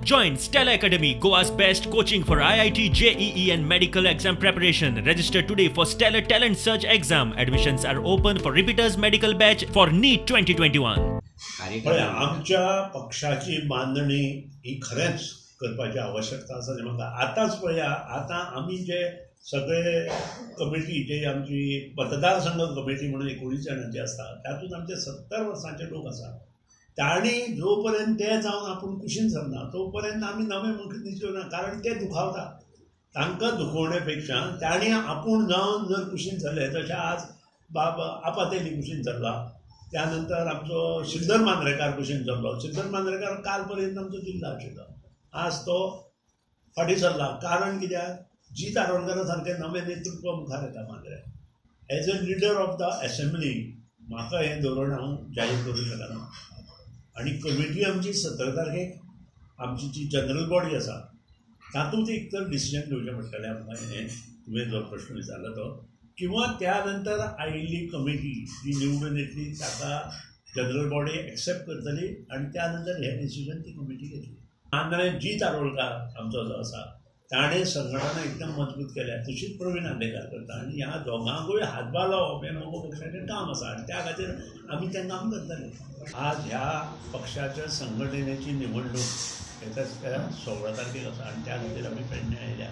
Join Stella Academy, Goa's best coaching for IIT, JEE and medical exam preparation. Register today for Stellar Talent Search exam. Admissions are open for repeaters medical batch for NEET 2021. पळय, आमच्या पक्षाची बांदणी ही खरेंच करपाची आवश्यकता आसा अशें म्हाका आतांच पळया. आतां आमी जे सगळे कमिटी, जे आमची मतदारसंघ कमिटी म्हणून 19 जाणांची आसता, तातूंत आमचे 70 वर्सांचे लोक आसात. तांणी जो पर्यंत ते जावन आपूण कुशीन सरना तो पर्यंत आमी नवे मुख्य ना, कारण ते दुखावता. तांकां दुखोवणे पेक्षा तांणी आपूण जावन जर कुशीन सरले, जशें आज बाब आपातेली कुशीन सरला, त्यानंतर आमचो श्रीधर मांद्रेकार कुशीन सरलो. श्रीधर मांद्रेकार काल पर्यंत आमचो जिल्ला आशिल्लो, आज तो फाटीं सरला. कारण कित्याक, जीत आरोलकारा सारकें नवें नेतृत्व मुखार येता Mandrem. As a leader of the assembly म्हाका हें धोरण हांव जाहीर करूं शकना. आनी कमिटी आमची 17 तारखेक आमची जी जनरल बॉडी आसा तातूंत एक तर डिसिजन घेवचें पडटलें आमकां. हें तुवें जो प्रश्न विचारला तो, किंवा त्या नंतर आयिल्ली कमिटी जी निवडून येतली ताका जनरल बॉडी एक्सेप्ट करतली आनी त्या नंतर हें डिसिजन ती कमिटी घेतली. मांद्रे जीत आरोलकार आमचो जो आसा ताणें संघटना एकदम मजबूत केल्या, तशीच प्रवीण आर्लेकार करता आनी ह्या दोगांकूय हातभार लावप हें मगो पक्षाचें काम आसा आनी त्या खातीर आमी तें काम करतले. आज ह्या पक्षाच्या संघटनेची निवडणूक येता त्या 16 तारखेक आसा आनी त्या खातीर आमी पेडणे आयल्या.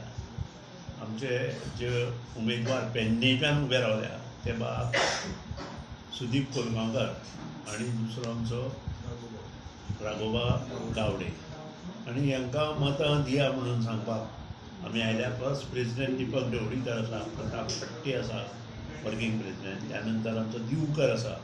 आमचे जे उमेदवार पेडणेच्यान उबे रावल्या ते बाब सुदीप कोलगांवकर आनी दुसरो आमचो राघोबा गावडे, आनी हांकां मतां दिया म्हणून सांगपाक आमी आयल्या. प्लस प्रेजिडेंट दीपक ढवळीकर आसा, प्रताप फट्टे आसा वर्किंग प्रेजिडेंट, त्या नंतर आमचो दिवकर आसा.